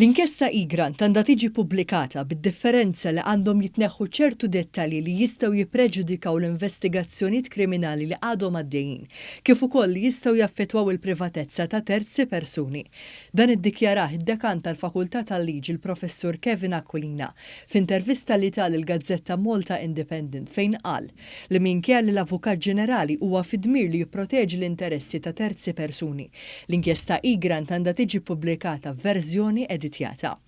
L-inkjesta Egrant għandha tiġi ppubblikata bid-differenza li għandhom jitneħħu ċertu dettalji li jistgħu jippreġudikaw l-investigazzjonijiet kriminali li għadhom għaddejjin, kif ukoll li jistgħu jaffettwaw il-privatezza ta' terzi persuni. Dan iddikjarah id-Dekan tal-Fakultà tal-Liġi l-Professur Kevin Aquilina f'intervista li ta lill-gazzetta Malta Independent fejn qal li minkejja li l-Avukat Ġenerali huwa fid-dmir li jipproteġi l-interessi ta' terzi persuni, l-inkjesta Egrant għandha tiġi ppubblikata f'verżjoni editjata.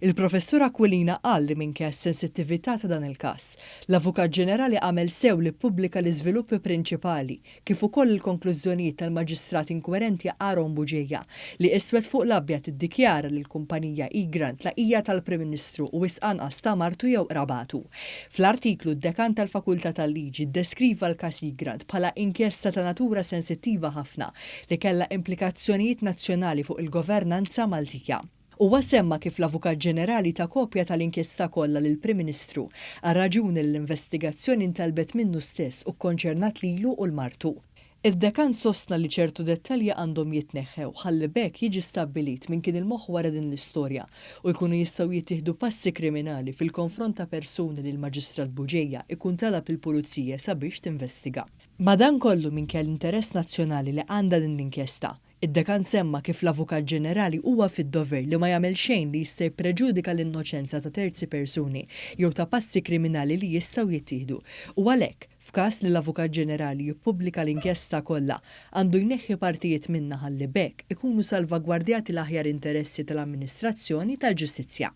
Il-Professur Aquilina qal li minkejja s-sensittività ta' dan il-każ, l-Avukat Ġenerali għamel sew li ppubblika l-iżviluppi prinċipali kif ukoll il-konklużjonijiet tal-Maġistrat inkwerenti Aaron Bugeja li iswed fuq l-abjad iddikjara li l-kumpanija Egrant la hija tal-Prim Ministru u wisq anqas ta' martu jew qrabatu. Fl-artiklu, d-Dekan tal-Fakultà tal-Liġi ddeskriva l-każ Egrant bħala inkjesta ta' natura sensittiva ħafna li kellha implikazzjonijiet nazzjonali fuq il-governanza Maltija. Huwa semma kif l-Avukat Ġenerali ta kopja tal-inkjesta kollha lill-Prim Ministru għar-raġuni li l-investigazzjoni ntalbet minnu stess u kkonċernat lilu u l-martu. Id-Dekan sostna li ċertu dettalji għandhom jitneħħew ħalli b'hekk jiġi stabbilit min kien il-moħħ wara din l-istorja u jkunu jistgħu jittieħdu passi kriminali fil-konfront ta' persuni li l-Maġistrat Bugeja jkun talab lill-Pulizija sabiex tinvestiga. Madankollu minkejja l-interess nazzjonali li għandha din l-inkjesta, Id-Dekan semma kif l-Avukat Ġenerali huwa fid-dover li ma jagħmel xejn li jista' jippreġudika l-innoċenza ta' terzi persuni jew ta' passi kriminali li jistgħu jittieħdu u għalhekk, f'każ li l-Avukat Ġenerali jippubblika l-inkjesta kollha, għandu jneħħi partijiet minnha ħalli b'hekk ikunu salvagwardjati l-aħjar interessi tal-amministrazzjoni tal-ġustizzja.